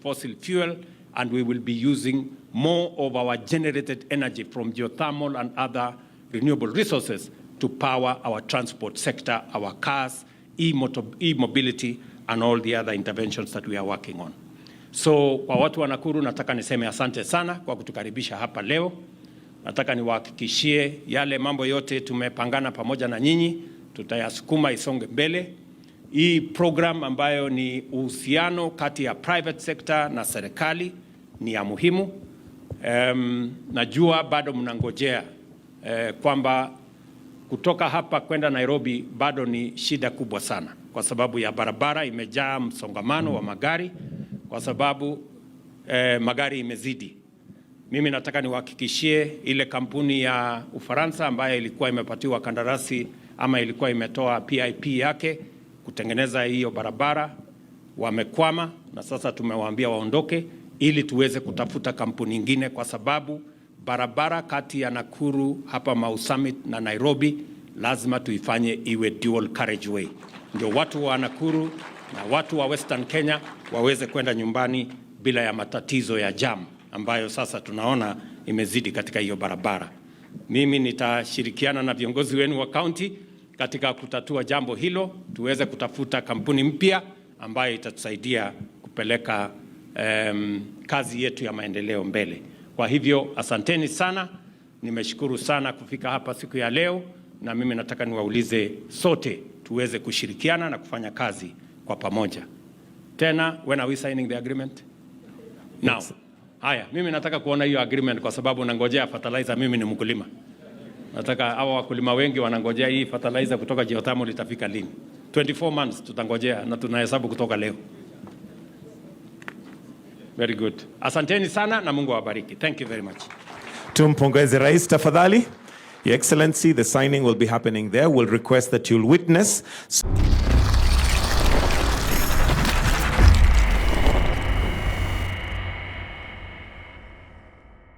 fossil fuel and we will be using more of our generated energy from geothermal and other renewable resources to power our transport sector, our cars, e-mobility and all the other interventions that we are working on. So kwa watu wa Nakuru, nataka niseme asante sana kwa kutukaribisha hapa leo. Nataka niwahakikishie yale mambo yote tumepangana pamoja na nyinyi, tutayasukuma isonge mbele. Hii program ambayo ni uhusiano kati ya private sector na serikali ni ya muhimu. Najua bado mnangojea kwamba kutoka hapa kwenda Nairobi bado ni shida kubwa sana, kwa sababu ya barabara imejaa msongamano wa magari, kwa sababu magari imezidi. Mimi nataka niwahakikishie ile kampuni ya Ufaransa ambayo ilikuwa imepatiwa kandarasi ama ilikuwa imetoa PIP yake kutengeneza hiyo barabara, wamekwama, na sasa tumewaambia waondoke ili tuweze kutafuta kampuni nyingine, kwa sababu barabara kati ya Nakuru hapa Mau Summit na Nairobi lazima tuifanye iwe dual carriageway, ndio watu wa Nakuru na watu wa Western Kenya waweze kwenda nyumbani bila ya matatizo ya jam ambayo sasa tunaona imezidi katika hiyo barabara. Mimi nitashirikiana na viongozi wenu wa county katika kutatua jambo hilo, tuweze kutafuta kampuni mpya ambayo itatusaidia kupeleka kazi yetu ya maendeleo mbele. Kwa hivyo, asanteni sana, nimeshukuru sana kufika hapa siku ya leo, na mimi nataka niwaulize sote tuweze kushirikiana na kufanya kazi kwa pamoja. Tena, when are we signing the agreement? Now. Haya, mimi nataka kuona hiyo agreement kwa sababu nangojea fertilizer. Mimi ni mkulima, nataka hawa wakulima wengi wanangojea hii fertilizer kutoka geothermal itafika lini? 24 months tutangojea na tunahesabu kutoka leo. Very good. Asanteni sana na Mungu awabariki. Thank you very much. Tumpongeze Rais, tafadhali. Your Excellency, the signing will be happening there. We'll request that you'll witness.